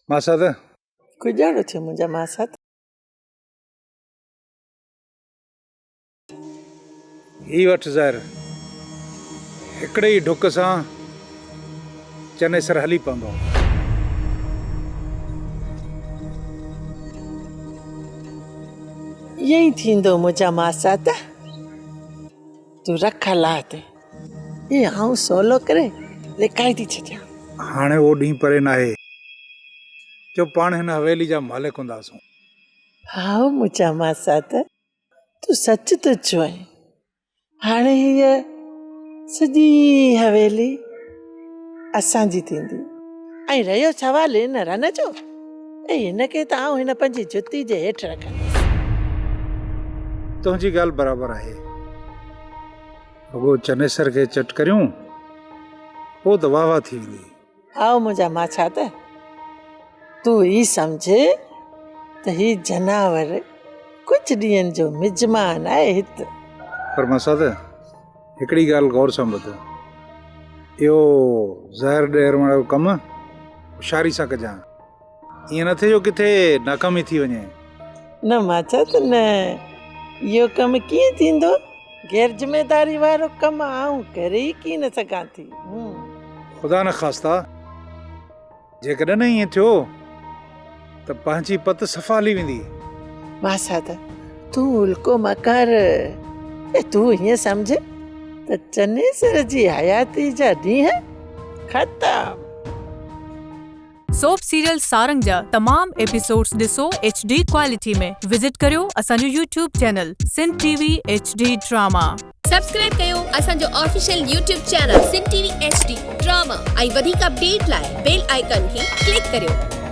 ماسات! ڪجاڙو ٿيو منهنجا ماسات. هي وٺ زهر. هڪڙي ئي ڍڪ سان چنيسر هلي پوندو. ائين ئي ٿيندو منهنجا ماسات. تون رک الله تي. هي آئون سولو ڪري لڪائي ٿي ڇڏيان. هاڻي اهو ڏينهن پري ناهي جو پاڻ هن حويلي جا مالڪ هونداسون. هائو منهنجا ماسات، تون سچ ٿو چوين. هاڻي هيء سڄي حويلي اسان جي ٿيندي. ۽ رهيو سوال هن رن جو، اي هن کي ته آئون هن پنهنجي جتي جي هيٺ رکندس. تنهنجي ڳالهه برابر آهي. رڳو چنيسر کي چٽ ڪريون، پوء ته واهه واهه ٿي ويندي. هائو منهنجا ماڇا ته تون هي سمجهه ته هي جناور ڪجهه ڏينهن جو مزمان آهي هت. پر ماسات هڪڙي ڳالهه غور سان ٻڌ، اهو زهر ڏيڻ وارو ڪم هوشياري سان ڪجان، ائين نه ٿئي جو ڪٿي ناڪامي ٿي وڃي. نه ماڇا ته نه، اهو ڪم ڪيئن ٿيندو؟ غير ذميداري وارو ڪم آئون ڪري ئي ڪين سگهان ٿي. خدا نخواسته جيڪڏهن ائين ٿيو ته پنهنجي پت صفا هلي ويندي. ماسات، تون الڪو نه ڪر. اي تون ائين سمجهه ته چنيسر جي حياتي جا ڏينهن ختم. سوپ سيريل سارنگ جا تمام ايپيسوڊس ڏسو ايڇ ڊي ڪوالٽي ۾ وزٽ ڪريو اسان جو YouTube channel Sindh T V H D drama. Subscribe ڪيو اسان جو official YouTube channel Sindh T V H D drama ۽ وڌيڪ اپڊيٽ لاء بيل آئيڪان کي ڪلڪ ڪريو.